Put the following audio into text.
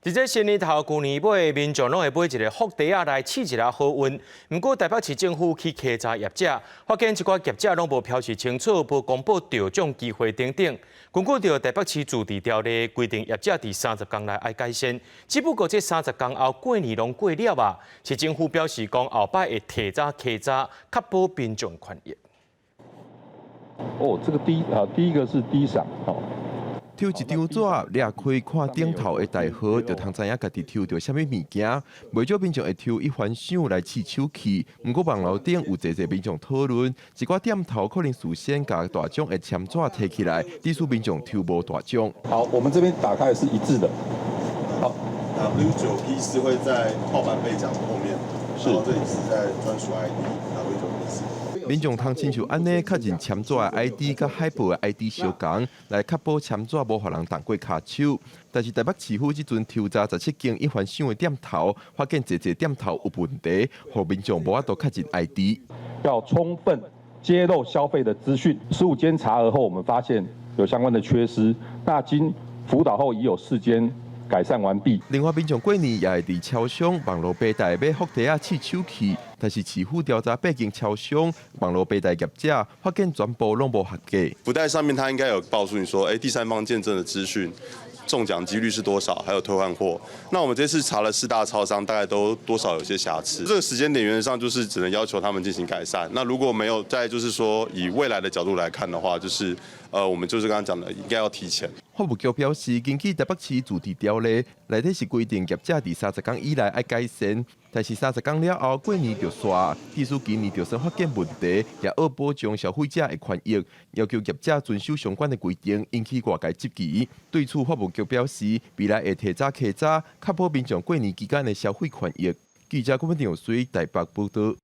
佇這新年頭、舊年尾，民眾攏會買一个福袋仔來試一下好運。毋過台北市政府去稽查業者，發現一寡業者攏無標示清楚，無公布中獎機會等等。根據著台北市自治條例規定，業者佇三十工內愛改善。只不過這三十工後過年攏過了啊，市政府表示講後擺會提早稽查，確保民眾權益。哦，這個低啊，第一個是低賞，哦。抽一張紙，掠開看頂頭的代號，就通知影家己抽著啥物物件。袂少民眾會抽一番賞來試手氣。毋過網路頂有濟濟民眾討論，一寡店頭可能事先共大獎的簽紙提起來，致使民眾抽無大獎。好，我們這邊打開是一致的。好，W9P4會在盜版備獎後面，然後這裡是在專屬 ID W9P4。民眾通親像按呢確認簽紙的 ID 佮海報的 ID 相仝，來確保簽紙無予人動過跤手。但是台北市府這陣抽查17間一番賞的店頭，發現濟濟店頭有問題，予民眾無法度確認 ID。要充分揭露消費的資訊。15間查核後，我們發現有相關的缺失。那經輔導後，已有4間改善完畢。另外，民眾過年也會佇超商網路平台買福袋仔試手氣，但是市府調查八間超商網路平台業者，發現全部攏無合格。福袋上面，他應該有告訴你說，第三方見證的資訊，中獎幾率是多少，還有退換貨。那我們這次查了四大超商，大概都多少有些瑕疵。這個時間點原則上就是只能要求他們進行改善。那如果沒有，再就是說以未來的角度來看的話，就是我們就是剛剛講的，應該要提前。法務局表示，根據台北市自治條例，內底是規定業者佇三十工以內愛改善，但是三十工了後過年就煞，致使今年就算發現問題，也愛保障消費者的權益，要求業者遵守相關的規定，引起外界質疑。對此，法務局表示，未來會提早稽查，確保民眾過年期間的消費權益。記者郭文長水台北報道。